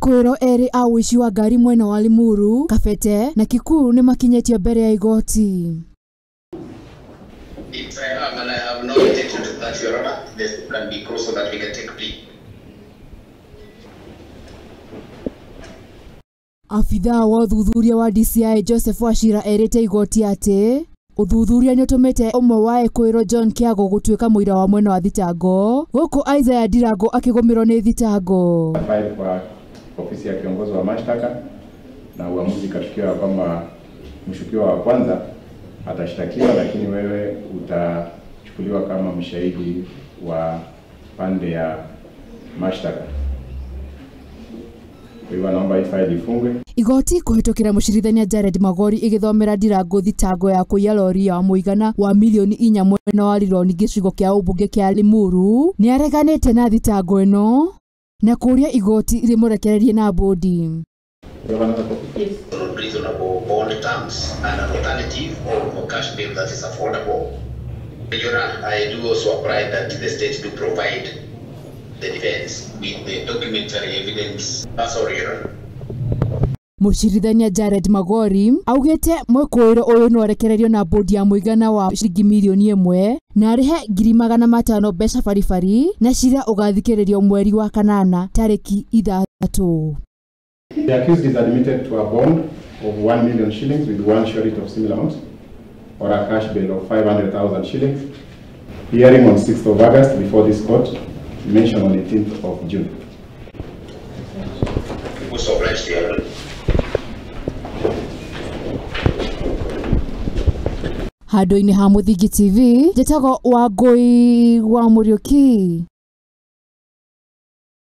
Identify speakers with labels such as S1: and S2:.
S1: Kwĩrwo erĩ a ũici wa ngari mwena wa Limuru, Kabete na Kikuyu nĩmakinyĩtio mbere ya igoti.
S2: If I have, and I have no objection to that, Your Honor, this can be closed so that we can take plea.
S1: Abithaa wa ũthuthuria wa DCI Joseph Wachira erĩte igoti atĩ ũthuthuria nĩũtũmĩte ũmwe wa ekũĩrwo John Kĩago gũtuĩka mũira wa mwena wa thitango gũkũ Isaiah Ndirango akĩgũmĩrwo nĩ thitango.
S3: Faili kwa ofisi ya kiongozi wa mashtaka na uamuzi kafikiwa kwamba mshukiwa wa kwanza atashtakiwa, lakini wewe utachukuliwa kama mshahidi wa pande ya mashtaka. Kwa hivyo naomba hii faili ifungwe.
S1: Igoti kũhĩtũkĩra mũcirithania Jared Magori ĩgĩthomera Ndirango thitango ya kũiya rori ya mũigana wa milioni 4 mwena wa Rironi gĩcigo kĩa ũmbunge kĩa Limuru nĩareganĩte na thitango ĩno na kũũria igoti rĩmũrekererie na bũndi.
S2: On reasonable bond terms and an alternative of a cash bail that is affordable. Your Honor, I do also apply that the state do provide the defense with the documentary evidence. That's all, Your Honor.
S1: Mũcirithania Jared Magori augĩte mwĩkũĩrwo ũyũ no arekererio na bũndi ya mũigana wa ciringi milioni 1 na arĩhe 500,000 mbeca baribari na cira ũgathikĩrĩrio mweri wa kanana tarĩki 6.
S3: The accused is admitted to a bond of 1 million shillings with one surety of similar amount or a cash bail of 500,000 shillings. Hearing on 6th of August before this court, mentioned on 18th of June.
S2: Most obliged, Your Honor.
S1: Handũ-inĩ ha Mũthingi TV, njĩtagwo Wangũi wa Mũriũki.